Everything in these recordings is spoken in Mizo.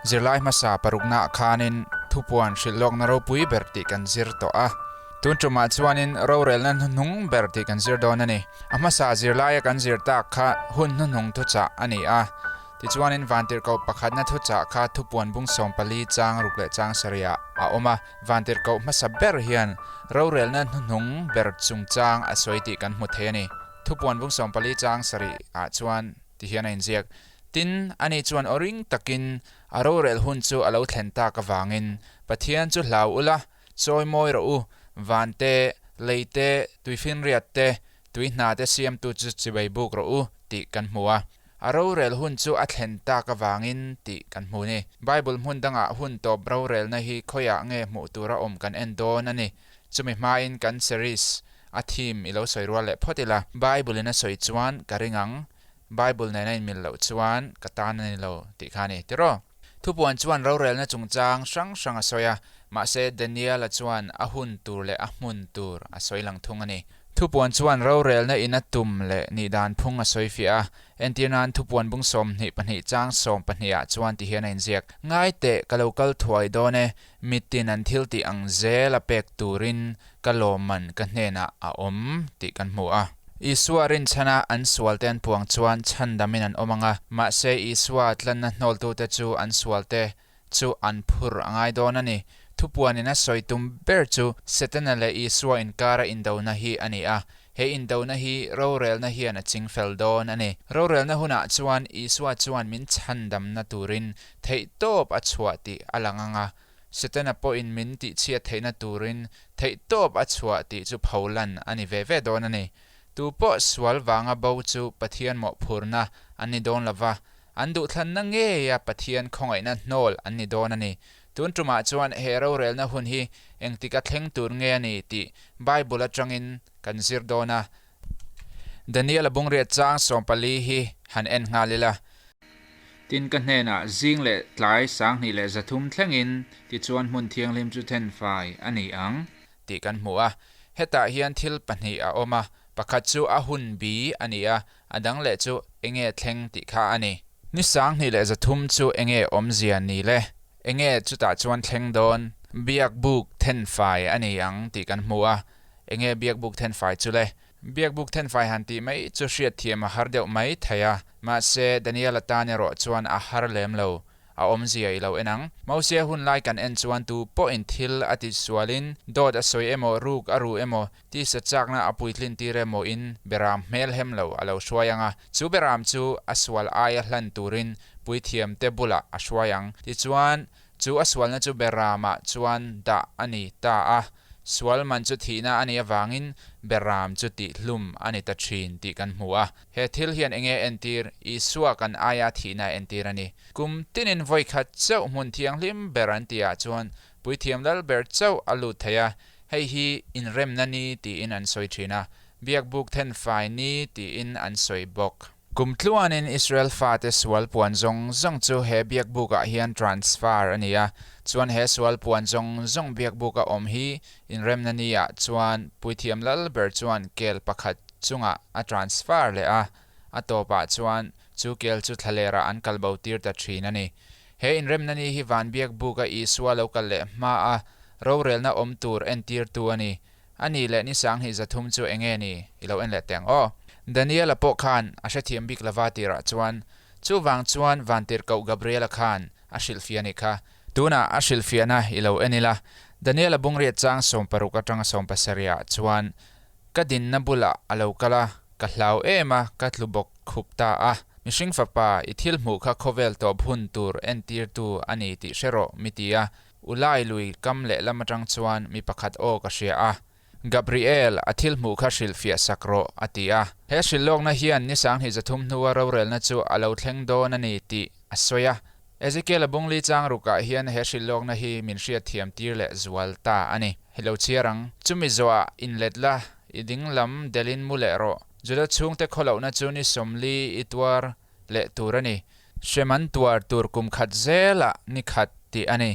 Zirlai hmasa paruknaah khanin thupuan hrilh lawkna ropui ber tih kan zir tawh a. Tun tumah chuanin rorelna hnuhnung ber tih kan zir dawn a ni. A hmasa zirlaia kan zir tak kha hun hnuhnung thuchah a ni a. Tichuanin vantirhkoh pakhatna thuchah kha thupuan bung 14 chang ruk leh chang sarihah a awm a. Vantirhkoh hmasa ber hian rorelna hnuhnung ber chungchang a sawi tih kan hmu thei a ni. Thupuan bung 14 chang sarihah chuan ti hian a inziak. Tin, ani chuan aw ring takin a rorel hun chu a lo thlen tak avangin Pathian chu hlau ula, chawi mawi rawh u, van te, lei te, tuifinriat te, tui hna te siamtu chu chibai buk rawh u tih kan hmu a. A rorel hun chu a thlen tak avangin tih kan hmu ni. Bible hmun dangah hun tawp rorelna hi khawiah nge hmuh tura awm kan en dawn a ni. Chumi hmain kan series a theme i lo sawi rual leh phawt ila. Bible in a sawi chuan ka ring ang, Bible nen a inmil loh chuan ka tan a ni lo tih kha a ni tiraw? Thupuan chuan rorelna chungchang hrang hrang a sawi a, mahse Daniel-a chuan a hun tur leh a hmun tur a sawi lang thung a ni. Thupuan chuan rorelna in a tum leh nih dan phung a sawi fiah a, entir nan thupuan bung 22 chang 12 ah chuan ti hian a inziak, Ngai teh, ka lo kal thuai dawn e, mitin an thil tih ang zel a pek turin ka lawmman ka hnenah a awm tih kan hmu a. Isua rinchhana an sualte an puang chuan chhandamin an awm ang a, mahse Isua tlanna hnawltute chu an sualte chu an phur a ngai dawn a ni. Thupuanin a sawi tum ber chu Setana leh Isua inkara indona hi a ni a, he indona hi rorelna hian a ching fel dawn a ni. Rorelna hunah chuan Isua chuan min chhandamna turin theihtawp a chhuah tih a lang ang a, Setana pawhin min tihchhiat theihna turin theihtawp a chhuah tih chu pholan a ni ve ve dawn a ni. Tu pawh sual vanga bo chu Pathian mawhphurna an ni dawn lova, an duhthlanna ngeia Pathian khawngaihna hnawl an ni dawn a ni. Tun tumah chuan he rorelna hun hi engtik a thleng tur nge a ni tih Bible atangin kan zir dawn a. Daniel-a bungriat chang 14 hi han en nghal ila. Tin ka hnenah zing leh tlai 2300 thlengin tichuan hmun thianghlim chu thenfai a ni ang tih kan hmu a. Hetah hian thil pahnih a awm a, pakhat chu a hun bi a ni a, a dang leh chu enge thleng tih kha a ni. Ni 2300 chu enge awmzia ni le? Enge chutah chuan thleng dawn? Biak buk thenfai a ni ang tih kan hmu a, enge biak buk thenfai chu le? Biakbuk thenfai han tih mai chu hriatthiam a har deuh mai thei a, mahse Daniel-a tan erawh chuan a har lem lo, a awmzia i lo en ang. Mosia hun lai kan en chuan tu pawhin thil a ti sualin, dawt a sawi emaw, ruk a ru emaw, tisa chakna a puitlin tir emaw in beram hmel hem lo a lo hruai ang a, chu beram chu a sual aia hlan turin puithiamte bulah a hruai ang. Tichuan, Chu a sualna chu Beramah chuan dah a ni ta a, sual man chu thihna a nih avangin Beram chu tihhlum a ni ta thin tih kan hmu a. He thil hian enge entir? Isua kan aia thihna a entir a ni. Kum tinin vawi khat chauh hmun thianghlim ber an tihah chuan Puithiam Lal ber chauh a lut thei a, hei hi inremna ni tiin an sawi thin a, Biakbuk thenfai ni tiin an sawi bawk. Kum tluanin Israel fate sual puan zawng zawng chu he biakbukah hian transfer a ni a, chuan he sual puan zawng zawng biakbuka awm hi inremna ni ah chuan Puithiam Lal ber chuan kel pakhat chungah a transfer leh a, a tawpah chuan chu kel chu thlalerah an kal bo tir ta thin a ni. He inremna ni hi van biakbuka Isua lo kal leh hma a rorelna awm tur entirtu a ni. A nih leh ni 2300 chu enge ni i lo en leh teh ang aw. Daniel-a pawh khan a hrethiam bik lova tirah chuan chuvang chuan Vantirhkoh Gabriel-a khan a hrilhfiah a nih kha. Tunah a hrilhfiahna i lo en ila, Daniel-a bungriat chang 16 atanga 17 ah chuan ka dinna bulah a lo kal a, ka hlau em a, ka tlu bawk khup ta a. Mihring fapa, i thil hmuh kha khawvel tawp hun tur entirtu a ni tih hre rawh mi ti a. Ulai lui kam lehlam atang chuan mi pakhat aw ka hria a, Gabriel, a thil hmuh kha hrilhfiah sak rawh, a ti a. He hrilhlawkna hian ni 2300 hnua rorelna chu a lo thleng dawn a ni tih a sawi a. Ezekiel-a bungli chang rukah hian he hrilhlawkna hi min hriatthiam tir leh zual ta a ni. Hilo chhiar ang. Chumi zawhah inlet la, i ding lam delin mu leh rawh. Juda chhungte khawlohna chu ni 40 i tuar leh tur a ni. Hrem an tuar tur kum khat zelah ni khat tih a ni.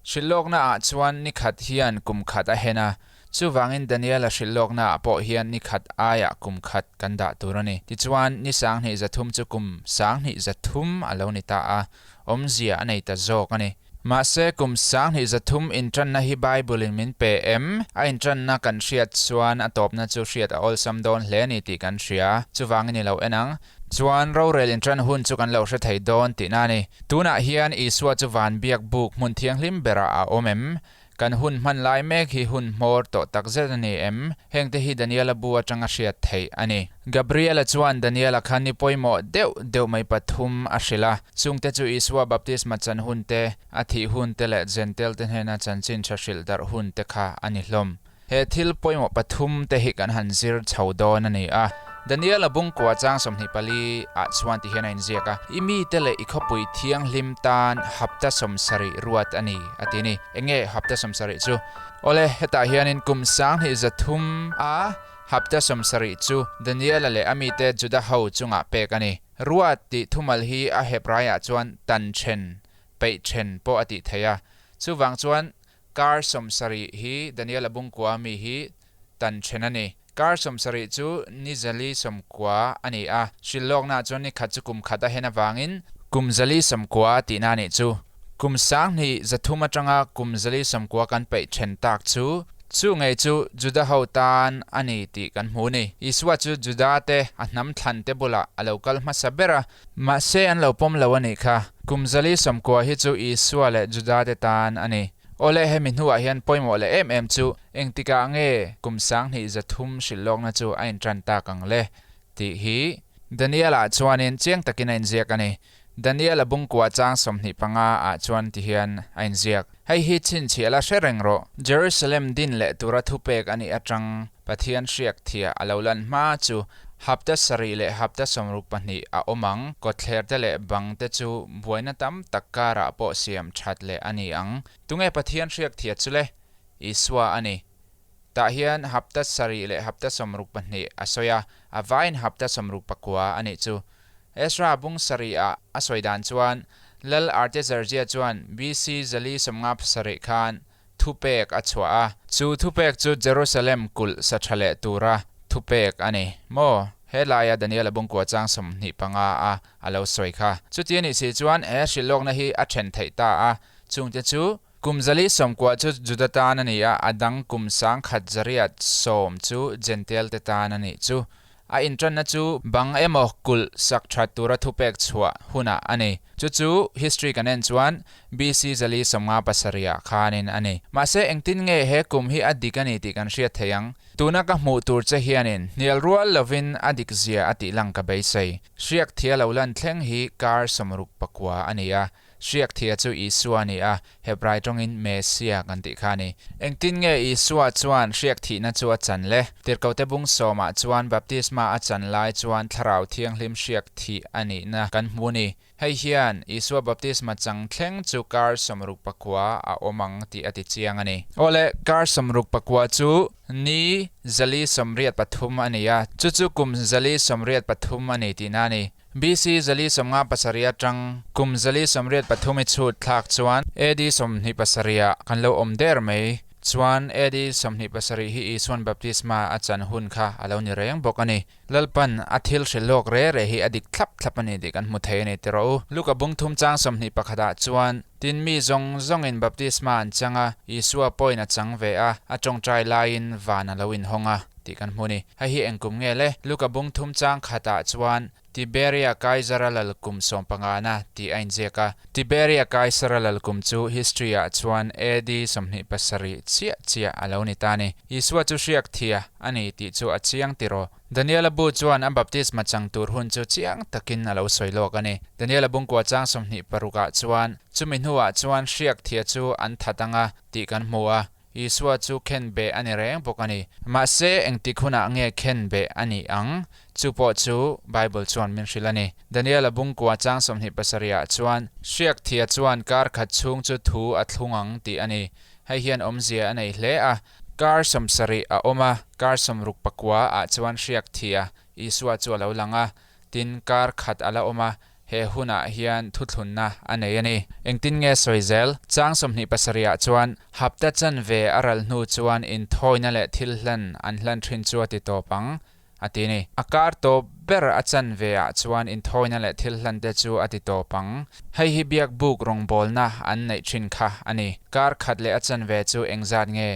Hrilhlawkna ah chuan ni khat hian kum khat a hen a. Chuvangin Daniela hrilh lawknaah pawh hian ni khat aiah kum khat kan dah tur a ni. Tichuan, ni 20 3 chu kum 20 3 a lo ni ta a, awmzia a nei ta zawk a ni. Mahse, kum 20 3 inṭanna hi Bible-in min pe em? A inṭanna kan hriat chuan a tawpna chu hriat a awlsam dawn hle a ni tih kan hria. Chuvangin i lo en ang. Chuan rorel inṭan hun chu kan lo hre thei dawn tihna a ni. Tunah hian Isua chu van biak buk hmun thianghlim berah a awm em? Kan hun hman lai mek hi hun hmawr tawh tak zet a ni em? Hengte hi Daniela bu atanga hriat theih a ni. Gabriela chuan Daniela kha ni pawimawh deuh deuh mai pathum a hrilh a. Chungte chu Isua baptisma chan hun te, a thih hun te leh Jentail te hnena chanchin tha hrilh darh hun te kha a ni hlawm. He thil pawimawh pathum te hi kan han zir chho dawn a ni a. Daniel-a bungkua chang 24 ah chuan ti hian a inziak a, I mite leh i khawpui thianghlim tan hapta 70 ruat a ni, a ti ni. Enge hapta 70 chu? Awle, hetah hianin kum 20 3 a hapta 70 chu Daniel-a leh a mite Juda ho chungah pek a ni. Ruat tih thumal hi a Hebraiah chuan tan then, peih then pawh a tih theih a. Chuvang chuan Kar 70 hi Daniel-a bungkua mi hi tan then a ni. Kar 70 chu ni zali 90 a ni a, hrilhlawknaah chuan ni khat chu kum khat a hen avangin kum zali 90 tihna a nih chu. Kum 20 3 atanga kum zali 90 kan peih then tak chu, chu ngei chu Juda ho tan a ni tih kan hmu ni. Isua chu Juda te a hnam thlan te bulah a lo kal hmasa ber a, Mahse an lo pawm lo a nih kha. Kum zali 90 hi chu Isua leh Juda te tan a ni. Awle hemi hnuah hian pawimawh leh em em chu engtikah nge kum 20 3 hrilhlawkna chu a intan tak ang le tih hi Daniel-ah chuanin chiang takin a inziak a ni. Daniel-a bungkua chang 25 ah chuan ti hian a inziak. Hei hi chhinchhiah la hre reng rawh. Jerusalem din leh tura thupek a nih atang Pathian hriak thiah a lo lan hma chu hapta 7 leh hapta 62 a awm ang. Kawtthler te leh bang te chu buaina tam tak karah pawh siam that leh a ni ang. Tunge Pathian hriak thiah chu le? Isua a ni. Tah hian hapta 7 leh hapta 62 a sawi a, a vaiin hapta 69 a nih chu. Ezra bung sarihah a sawi dan chuan Lal Artaxerxes chuan BC 457 khan thupek a chhuah a. Chu thupek chu Jerusalem kulh sa tha leh tura thupek a ni maw? He laia Daniel-a bungkua chang 25 a a lo sawi kha. Chuti a nih si chuan he hrilhlawkna hi a then theih ta a, chungte chu kum 190 chu Juda tan a ni a, a dang kum 1110 chu Jentail te tan a nih chu. A inṭanna chu bang emaw kulh sak ṭhat tura thupek chhuah hunah a ni. Chu chu history kan en chuan BC 457 ah khanin a ni. Mahse engtin nge he kum hi a dik a ni tih kan hriat thei ang. Tuna ka hmuh tur che hianin hnial rual lovin a dik zia a tih lang ka beisei. Hriak thia lo lan thleng hi kar 69 a ni a. Hriak thia chu Isua a ni a, Hebrai tawngin Mesia kan tih kha a ni. Engtin nge Isua chuan hriak thihna chu a chan le? Tirhkote bung sawmah chuan baptisma a chan lai chuan Thlarau Thianghlim hriak thih a nihna kan hmu a ni. Hei hian Isua baptisma chang thleng chu kar 69 a awm ang tih a ti chiang a ni. Awle, kar 69 chu ni 483 a ni a, chu chu kum 483 a ni tihna a ni. BC 457 atang kum 483 i chhut thlak chuan AD 27 ah kan lo awm der mai. Chuan AD 27 hi Isuan baptisma a chan hun kha a lo ni reng bawk a ni. Lalpan a thil hre lawk re re hi a dik thlap thlap a ni tih kan hmu thei a ni tiraw u. Luka bung thum chang 21 ah chuan tin mi zawng zawngin baptisma an chang a, Isua pawhin a chang ve a, a tawngtai laiin van a lo inhawng a tih kan hmu a ni. Hei hi eng kum nge le? Luka bung thum chang khatah chuan Tiberia Kaisara lal kum 15na tih a inziak a. Tiberia Kaisara lal kum chu history ah chuan AD 27 chiah chiah a lo ni ta a ni. Isua chu hriak thia a ni tih chu a chiang tiraw. Daniela bu chuan a baptisma chang tur hun chu chiang takin a lo sawi lawk a ni. Daniela bungkua chang 26 ah chuan chumi hnuah chuan hriak thia chu an that anga tih kan hmu a. Isua chu khen beh a ni reng bawk a ni. Mahse, engtik hunah nge khen beh a nih ang? Chu pawh chu Bible chuan min hrilh a ni. Daniel-a bungkua chang 27 ah chuan, Hriak thia chuan kar khat chhung chu thu a thlung ang tih a ni. Hei hian awmzia a nei hle a. Kar 70 a awm a, kar 69 ah chuan hriak thia Isua chu a lo lang a. Tin, kar khat a la awm a. he hunah hian thuthlunna a nei a ni. Engtin nge sawi zel? Chang 27 ah chuan hapta chanve a ral hnu chuan inthawina leh thil hlan an hlan thin chu a ti tawp ang a ti ni. A kar tawp ber a chanve ah chuan inthawina leh thil hlan te chu a ti tawp ang. Hei hi biak buk rawngbawlna an neih thin kha a ni. Kar khat leh a chanve chu engzat nge?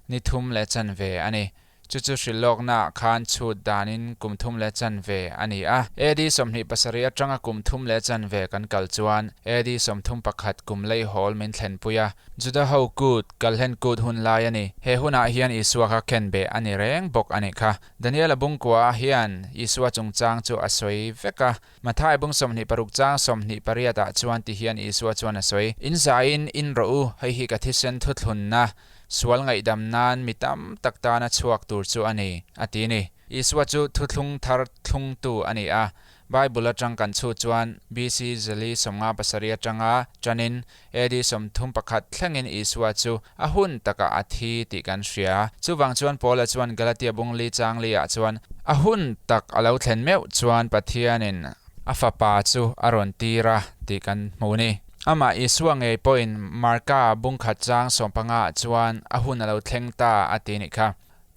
Ni thum leh chanve a ni. Chu chu hrilhlawknaah khan chhut danin kum thum leh chanve a ni a. AD 27 atanga kum thum leh chanve kan kal chuan AD 31 kum leihawl min thlenpui a. Juda ho kut, kalhlen kut hun lai a ni. He hunah hian Isua kha khenbeh a ni reng bawk a nih kha. Daniela bungkua hian Isua chungchang chu a sawi vek a. Mathai bung 26 chang 28 ah chuan ti hian Isua chuan a sawi, In zaiin in rawh u, hei hi ka thisen thuthlunna, sual ngaihdam nan mi tam tak tana chhuak tur chu a ni, a ti ni. Isua chu thuthlung thar thlungtu a ni a. Bible atang kan chhut chuan BC 457 atanga tanin AD 31 thlengin Isua chu a hun takah a thi tih kan hria. Chuvang chuan Paula chuan Galatia bung li chang li ah chuan a hun tak a lo thlen meuh chuan Pathianin a fapa chu a rawn tir a tih kan hmu ni. Amah Isua ngei pawhin Marka bung khat chang 15 ah chuan a hun a lo thleng ta a ti nih kha.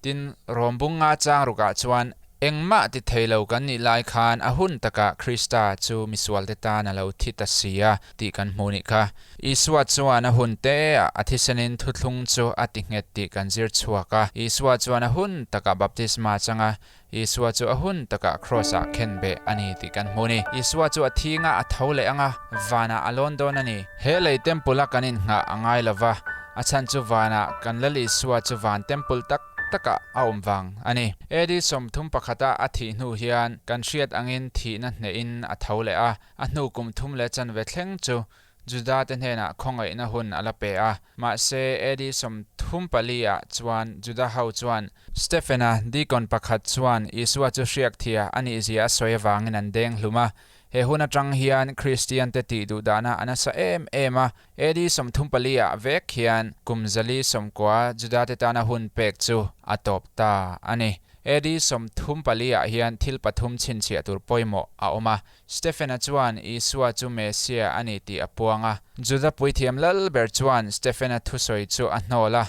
Tin, Rom bung nga chang rukah chuan engmah ti thei lo kan nih lai khan a hun takah Krista chu misualte tan a lo thi ta si a tih kan hmu nih kha. Isua chuan a hun teah a thisenin thuthlung chu a ti nghet tih kan zir chhuak a. Isua chuan a hun takah baptisma chang a, Isua chu a hun takah kraws-ah khenbeh a ni tih kan hmu a ni. Isua chu a thinga a tho leh ang a, vanah a lawn dawn a ni. He lei temple-a kan innghah a ngai lo va, a chhan chu vanah kan Lal Isua chu van temple tak takah a awm vang a ni. AD 31 a a thih hnu hian kan hriat angin thihna hnehin a tho leh a, a hnu kum thum leh chanve thleng chu Juda-te hnenah khawngaihna hun a la pe a. Mahse, AD 34 ah chuan Juda ho chuan Stephen-a deacon pakhat chuan Isua chu hriak thia a nihzia a sawi avangin an deng hlum a. He hun atang hian Kristiante tih duh dahna a nasa em em a. AD 34 ah vek hian kum 490 Juda-te tana hun pek chu a tawp ta a ni. AD 34 ah hian thil pathum chhinchhiah tur pawimawh a awm a. Stephen-a chuan Isua chu Messiah a ni tih a puang a. Juda puithiam lal ber chuan Stephen-a thusawi chu a hnawl a,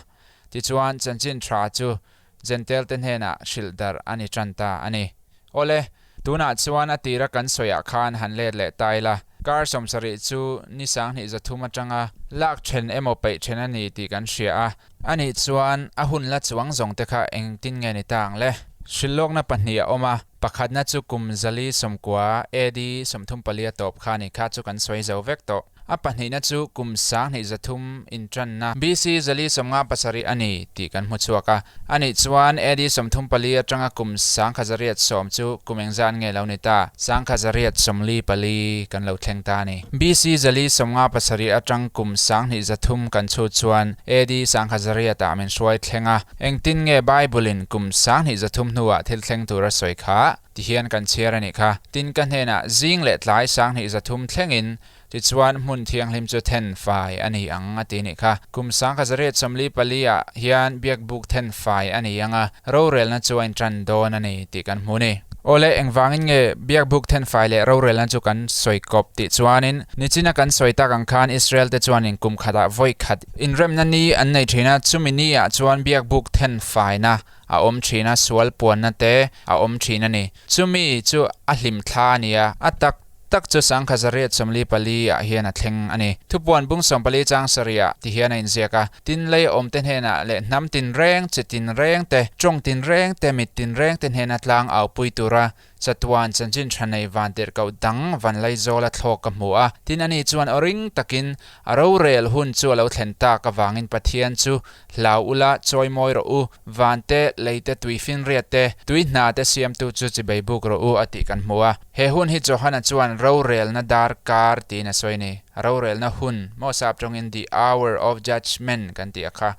tichuan chanchin tha chu Jentail-te hnenah hrilh darh a ni tan ta a ni. Awle, tunah chuan a tira kan sawiah khan han let leh ta ila, kar 70 chu ni 2300 atanga lak then emaw peih then a ni tih kan hria a, Anih chuan a hun la chuang zawng te kha engtin nge ni ta ang le? Hrilhlawkna pahnih a awm a, pakhatna chu kum 490 AD 34 a tawp kha a ni kha chu kan sawi zo vek tawh. A pahnihna chu kum 2300 intanna BC 457 a ni tih kan hmu chhuak a. Anih chuan AD 34 atanga kum 1810 chu kum engzat nge lo ni ta? 1844 kan lo thleng ta a ni. BC 457 atang kum 2300 kan chhut chuan AD 1800 ah min hruai thleng a. Engtin nge Bible in kum 2300 hnuah thil thleng tur a sawi kha? Ti hian kan chhiar a nih kha. Tin ka hnenah zing leh tlai 2300 thlengin tichuan hmun thianghlim chu then fai a ni ang a ti nih kha. Kum 1844 ah hian biakbuk then fai a ni ang a, rorelna chu a intan dawn a ni tih kan hmu ni. Awle, engvangin nge biakbuk then fai leh rorelna chu kan sawi kawp tih chuanin nichina kan sawi tak ang khan Israel te chuanin kum khatah vawi khat inremna ni an nei thin a, chumi ni ah chuan biakbuk then faina a awm thin a, sual puanna te a awm thin a ni. Chumi chu a hlim thla a ni a, a tak tak chu 1844 ah hian a thleng a ni. Thupuan bung 14 chang sarih ah ti hian a inziak a, Tin lei awmte hnenah leh hnam tinreng, chi tinreng te, tawng tinreng te, mit tinreng te hnena tlang aupui tura chatuan chanchin tha nei vantirhkoh dang vanlaizawl a thlawk ka hmu a. Tin ani chuan aw ring takin a rorel hun chu a lo thlen tak avangin Pathian chu hlau ula chawimawi rawh u, van te, lei te, tui finriat te, tui hna te siamtu chu chibei buk rawh u a tih kan hmu a. He hun hi Johana chuan rorelna darkar tiin a sawi a ni. Rorelna hun, maw sap tawngin the hour of judgement kan tih a kha.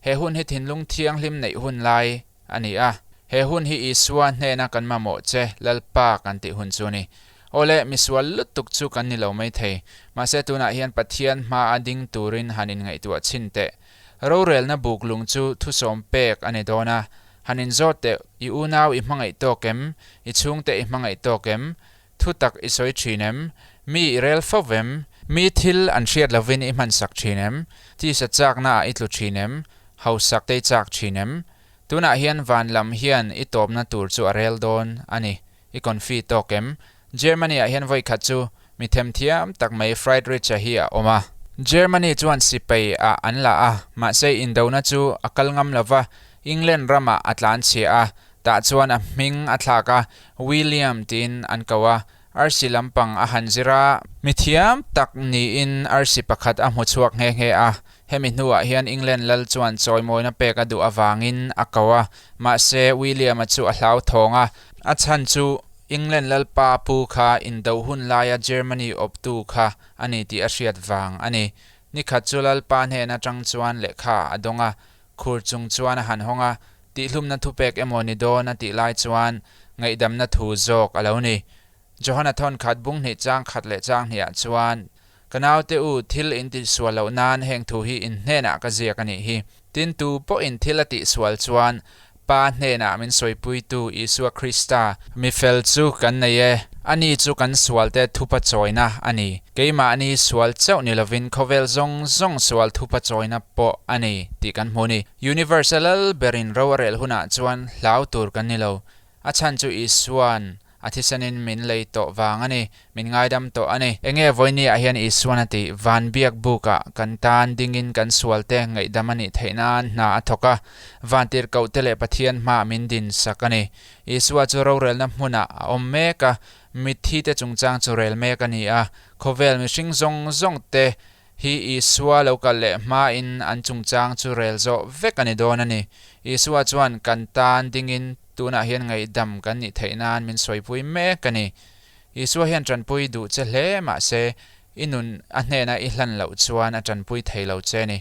He hun hi thinlung thianghlim neih hun lai a ni a. He hun hi Isua hnena kan mamawh che Lalpa kan tih hun chu a ni. Awle, misual lutuk chu kan ni lo mai thei. Mahse tunah hian Pathian hmaa ding turin han inngaihtuah chhin teh. Rorelna buk lung chu thusawm pek a ni dawn a. Han inzawt teh, i unau i hmangaih tawk em? I chhungte i hmangaih tawk em? Thu tak i sawi thin em? Mi i rel fo vem? Mi thil an hriat lovin i hmansak thin em? Tisa chakna ah i tlu thin em? Hausak te i chak thin em? Tunah hian van lam hian i tawpna tur chu a rel dawn a ni. I confi tawk em? Germany ah hian vawi khat chu mi themthiam tak mai Friedrich-a hi a awm a. Germany chuan sipai ah an la a, mahse indona chu a kal ngam lova, England ramah a tlanchhia a, tah chuan a hming a thlak a, William tiin an ko a, Arsi lampang a han zir a. Mi thiam tak niin arsi pakhat a hmu chhuak nghe nghe a. Hemi hnuah hian England lal chuan chawimawina pek a duh avangin a ko a. Mahse, William-a chu a hlauthawng a. A chhan chu England lalpa pu kha indo hun laia Germany awptu kha a ni tih a hriat vang a ni. Nikhat chu lalpa hnen atang chuan lehkha a dawng a. Khur chung chuan a han hawng a, Tihlumna thupek emaw ni dawn a tih lai chuan ngaihdamna thu zawk a lo ni. Johana thawn khat bung hnih chang khat leh chang hnih ah chuan, Ka naute u, thil in tihsual loh nan heng thu hi in hnenah ka ziak a nih hi. Tin tu pawhin thil a tihsual chuan Pa hnenah min sawipuitu Isua Krista, mi fel chu kan nei e. Ani chu kan sualte thupa chawina a ni. Keimahni sual chauh ni lovin khawvel zawng zawng sual thupa chawina pawh a ni tih kan hmu ni. Universe a lal berin ro a rel hunah chuan hlau tur kan ni lo. A chhan chu Isua'n a thisanin min lei tawh vang a ni, min ngaidam tawh a ni. Enge vawinia hian Isua'n a tih? Van biak bukah kan tan dingin kan sualte ngaihdam a nih theih nan hna a thawk a, van tirhkohte leh Pathian hmaah min din sak a ni. Isua chu rorelna hmunah a awm mek a, mitthite chungchang chu rel mek a ni a, khawvel mihring zawng zawngte Hi Isua lo kal leh hmain an chungchang chu rel zawh vek a ni dawn a ni. Isua chuan kan tan dingin tunah hian ngaihdam kan nih theih nan min sawipui mek a ni. Isua hian tanpui duh che hle mahse i nun a hnena i hlan loh chuan a tanpui thei lo che a ni.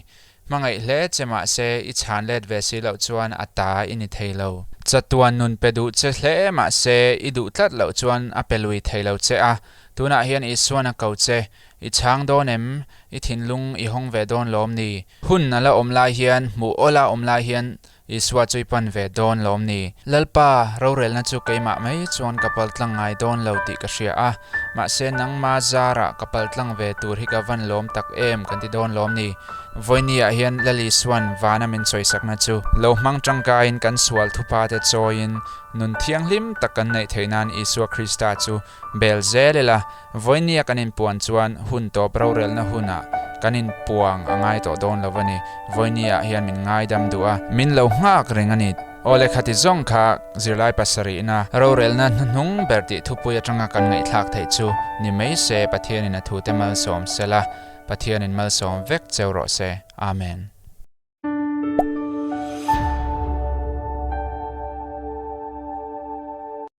Hmangaih hle che mahse i chhan let ve si loh chuan a ta i ni thei lo. Chatuan nun pe duh che hle mahse i duh tlat loh chuan a pe lui thei lo che a. Tunah hian Isuan a ko che. I chhang dawn em? I thinlung i hawng ve dawn lawm ni? Hun a la awm lai hian, hmuh awla awm lai hian Isua chu i pan ve dawn lawm ni? Lalpa, rorelna chu keimah mai chuan ka paltlang ngai dawn lo tih ka hria a, mahse nangma zarah ka paltlang ve tur hi ka van lawm tak em kan ti dawn lawm ni? Vawinia hian Lal Isuan vana min sawisakna chu lo hmang tangkaiin kan sual thupate chawiin nun thianghlim tak kan neih theih nan Isua Krista chu Bel zel ila, vawinia kan inpuan chuan hun tawp rorelna hunah kan inpuang a ngai tawh dawn lo a ni. Vawinia hian min ngaidam duh a, min lo nghak reng a ni. Aw le khati zawng kha zirlai pasarihna rorelna hnuhnung ber tih thupui atanga kan ngaihthlak theih chu ni mai se Pathianin a thute malsawm sela, Pathianin malsawm vek cheu rawh se. Amen.